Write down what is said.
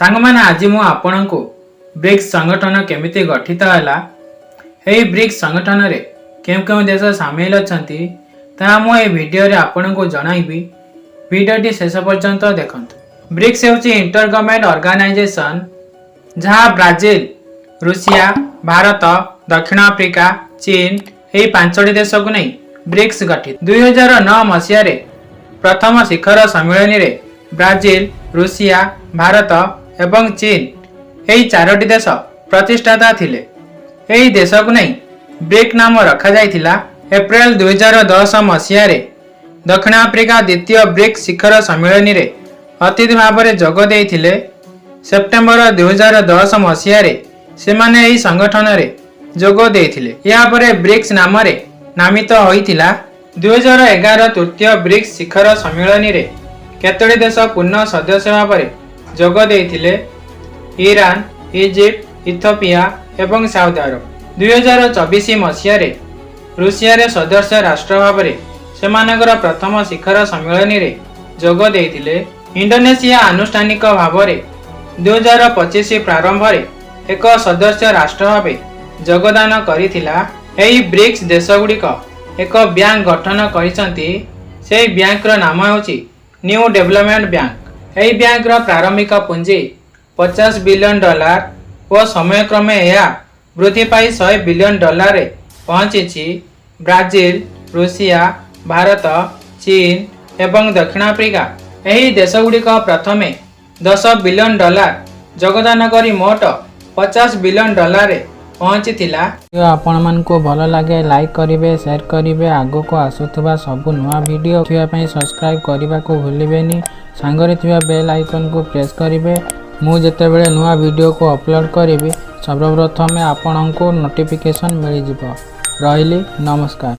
ସାଙ୍ଗମାନେ, ଆଜି ମୁଁ ଆପଣଙ୍କୁ ବ୍ରିକ୍ସ ସଂଗଠନ କେମିତି ଗଠିତ ହେଲା, ଏହି ବ୍ରିକ୍ସ ସଂଗଠନରେ କେଉଁ କେଉଁ ଦେଶ ସାମିଲ ଅଛନ୍ତି, ତାହା ମୁଁ ଏହି ଭିଡ଼ିଓରେ ଆପଣଙ୍କୁ ଜଣାଇବି। ଭିଡ଼ିଓଟି ଶେଷ ପର୍ଯ୍ୟନ୍ତ ଦେଖନ୍ତୁ। ବ୍ରିକ୍ସ ହେଉଛି ଇଣ୍ଟର ଗଭର୍ଣ୍ଣମେଣ୍ଟ ଅର୍ଗାନାଇଜେସନ, ଯାହା ବ୍ରାଜିଲ, ରୁଷିଆ, ଭାରତ, ଦକ୍ଷିଣ ଆଫ୍ରିକା, ଚୀନ ଏହି ପାଞ୍ଚଟି ଦେଶକୁ ନେଇ ବ୍ରିକ୍ସ ଗଠିତ। 2009 ମସିହାରେ ପ୍ରଥମ ଶିଖର ସମ୍ମିଳନୀରେ ବ୍ରାଜିଲ, ରୁଷିଆ, ଭାରତ ଏବଂ ଚୀନ ଏହି ଚାରୋଟି ଦେଶ ପ୍ରତିଷ୍ଠାତା ଥିଲେ। ଏହି ଦେଶକୁ ନେଇ ବ୍ରିକ୍ ନାମ ରଖାଯାଇଥିଲା। ଏପ୍ରିଲ 2010 ମସିହାରେ ଦକ୍ଷିଣ ଆଫ୍ରିକା ଦ୍ୱିତୀୟ ବ୍ରିକ୍ସ ଶିଖର ସମ୍ମିଳନୀରେ ଅତିଥି ଭାବରେ ଯୋଗ ଦେଇଥିଲେ। ସେପ୍ଟେମ୍ବର 2010 ମସିହାରେ ସେମାନେ ଏହି ସଂଗଠନରେ ଯୋଗ ଦେଇଥିଲେ। ଏହାପରେ ବ୍ରିକ୍ସ ନାମରେ ନାମିତ ହୋଇଥିଲା। 2011 ତୃତୀୟ ବ୍ରିକ୍ସ ଶିଖର ସମ୍ମିଳନୀରେ କେତୋଟି ଦେଶ ପୂର୍ଣ୍ଣ ସଦସ୍ୟ ଭାବରେ ଯୋଗ ଦେଇଥିଲେ? ଇରାନ, ଇଜିପ୍ଟ, ଇଥୋପିଆ ଏବଂ ସାଉଦି ଆରବ। 2024 ମସିହାରେ ରୁଷିଆରେ ସଦସ୍ୟ ରାଷ୍ଟ୍ର ଭାବରେ ସେମାନଙ୍କର ପ୍ରଥମ ଶିଖର ସମ୍ମିଳନୀରେ ଯୋଗ ଦେଇଥିଲେ। ଇଣ୍ଡୋନେସିଆ ଆନୁଷ୍ଠାନିକ ଭାବରେ 2025 ପ୍ରାରମ୍ଭରେ ଏକ ସଦସ୍ୟ ରାଷ୍ଟ୍ର ଭାବେ ଯୋଗଦାନ କରିଥିଲା। ଏହି ବ୍ରିକ୍ସ ଦେଶଗୁଡ଼ିକ ଏକ ବ୍ୟାଙ୍କ ଗଠନ କରିଛନ୍ତି। ସେହି ବ୍ୟାଙ୍କର ନାମ ହେଉଛି ନ୍ୟୁ ଡେଭଲପମେଣ୍ଟ ବ୍ୟାଙ୍କ। ଏହି ବ୍ୟାଙ୍କର ପ୍ରାରମ୍ଭିକ ପୁଞ୍ଜି 50 ବିଲିୟନ ଡଲାର ଓ ସମୟକ୍ରମେ ଏହା ବୃଦ୍ଧି ପାଇ 100 ବିଲିୟନ ଡଲାରରେ ପହଞ୍ଚିଛି। ବ୍ରାଜିଲ, ରୁଷିଆ, ଭାରତ, ଚୀନ ଏବଂ ଦକ୍ଷିଣ ଆଫ୍ରିକା ଏହି ଦେଶଗୁଡ଼ିକ ପ୍ରଥମେ 10 ବିଲିୟନ ଡଲାର ଯୋଗଦାନ କରି ମୋଟ 50 ବିଲିୟନ ଡଲାରରେ ପହଞ୍ଚିଥିଲା। ଆପଣମାନଙ୍କୁ ଭଲ ଲାଗେ, ଲାଇକ୍ କରିବେ, ସେୟାର କରିବେ। ଆଗକୁ ଆସୁଥିବା ସବୁ ନୂଆ ଭିଡ଼ିଓ ଦେଖିବା ପାଇଁ ସବସ୍କ୍ରାଇବ୍ କରିବାକୁ ଭୁଲିବେନି। ସାଙ୍ଗରେ ଥିବା ବେଲ୍ ଆଇକନ୍କୁ ପ୍ରେସ୍ କରିବେ। ମୁଁ ଯେତେବେଳେ ନୂଆ ଭିଡ଼ିଓକୁ ଅପଲୋଡ଼ କରିବି, ସର୍ବପ୍ରଥମେ ଆପଣଙ୍କୁ ନୋଟିଫିକେସନ୍ ମିଳିଯିବ। ରହିଲି, ନମସ୍କାର।